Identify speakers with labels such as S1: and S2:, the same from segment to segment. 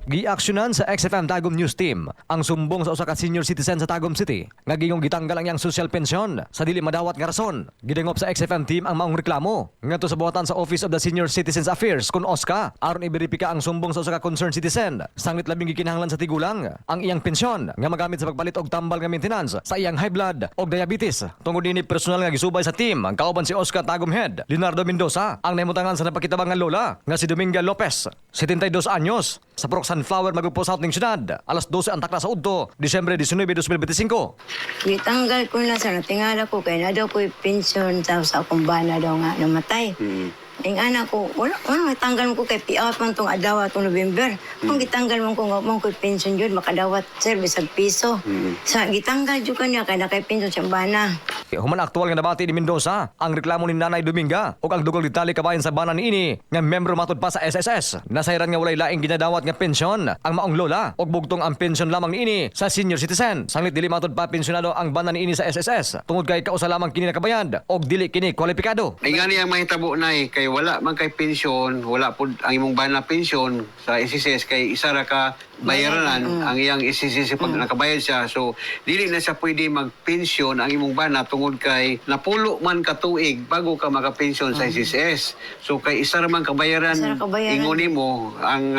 S1: Giaksyonan sa XFM Tagum News Team ang sumbong sa usa ka senior citizen sa Tagum City nga gingong gitanggal ang iyang social pension sa dili madawat nga rason. Gidangop sa XFM team ang maong reklamo ngadto sa buhatan sa Office of the Senior Citizens Affairs kun OSCA aron iberipika ang sumbong sa usa ka concerned citizen. Sanglit labing gikinahanglan sa tigulang ang iyang pensyon nga magamit sa pagpalit og tambal nga maintenance sa iyang high blood og diabetes. Tungod niini, personal nga gisubay sa team ang kauban si OSCA Tagum Head Leonardo Mendoza ang nahimutangan sa napakitabang nga lola nga si Dominga Lopez, 72 anyos, sa Purok Sunflower, Magugpo South ning syudad, alas 12 ang takna sa udto, Disyembre 19, 2025.
S2: Gitanggal ko na sa natingala ko kay na daw ko'y pensyon sa akong bana daw nga namatay. Ing anak ko, wala, wala, tanggal mo ko kay payout man tong adlaw atong November. Kung gitanggal mo ko nga mo ko'y pensyon yun, makadawat, sir, bisag piso. Sa gitanggal jud kanya kay na kay pensyon sa bana.
S1: Human aktual nga nabati ni Mendoza ang reklamo ni Nanay Dominga ug ang dugol detalye kabahin sa bana niini nga membro matud pa sa SSS. Nasayran nga walay laing ginadawat nga pensyon ang maong lola ug bugtong ang pensyon lamang niini sa senior citizen. Sanglit dili matud pa pensyonado ang bana niini sa SSS tungod kay kausa lamang kini nakabayad ug dili kini kwalipikado.
S3: Ay ngani ang mahitabo, nay, kay wala man kay pensyon, wala pud ang imong bana pensyon sa SSS kay isa ra ka bayaranan ang iyang SSS pag nakabayad siya. So dili na siya pwede magpensyon ang imong bana tungod kay napulo man ka tuig bago ka makapensyon sa SSS. So kay isa ra man kabayaran,
S2: Isa ra kabayaran.
S3: Ingon nimo ang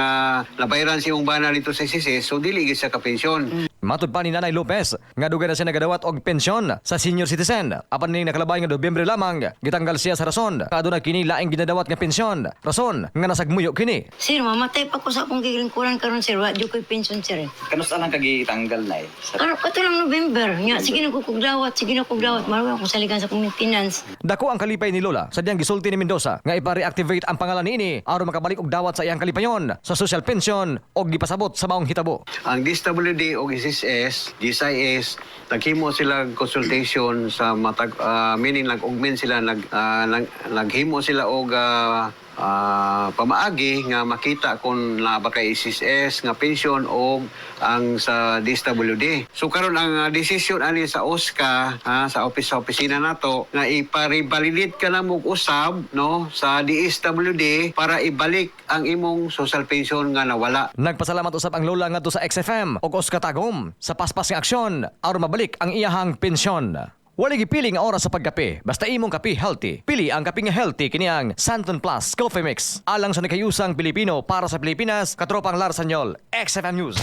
S3: nabayaran sa imong bana dito sa SSS, so dili gid siya kapensyon.
S1: Matud pa ni Nanay Lopez nga dugay na siya nagadawat og pensyon sa senior citizen. Apan ning nakalabay nga Nobyembre lamang gitanggal siya sa rason. Aduna kini laing ginadawat nga pensyon. Rason nga nasagmuyo kini.
S2: Sir, mamatay pa ko sa akong gilingkuran karon, sir, wa jud ko'y pensyon, sir.
S4: Kanus lang kagitanggal na eh? Sa
S2: Karon kato lang November, nya sige na ko kugdawat, sige na kugdawat, maroon akong saligan sa akong maintenance.
S1: Dako ang kalipay ni Lola sa diyang gisulti ni Mendoza nga ipa-reactivate ang pangalan niini aron makabalik og dawat sa iyang kalipayon sa social pension og gipasabot sa maong hitabo.
S3: Ang DSWD o SSS, GSIS, naghimo sila consultation sa matag meaning nag-augment sila, naghimo sila og pamaagi nga makita kung naa ba kay SSS nga pensyon o ang sa DSWD. So karon ang decision ani sa OSCA, ha, sa office, sa opisina nato nga ipa-revalidate ka na mo usab, no, sa DSWD para ibalik ang imong social pension nga nawala.
S1: Nagpasalamat usab ang lola ngadto sa XFM ug OSCA Tagum sa paspas nga aksyon aron mabalik ang iyahang pensyon. Wala gipili nga oras sa pagkape, basta imong kape healthy. Pili ang kape nga healthy, kini ang Santon Plus Coffee Mix. Alang sa nakayusang Pilipino para sa Pilipinas, katropang Larsanyol, XFM News.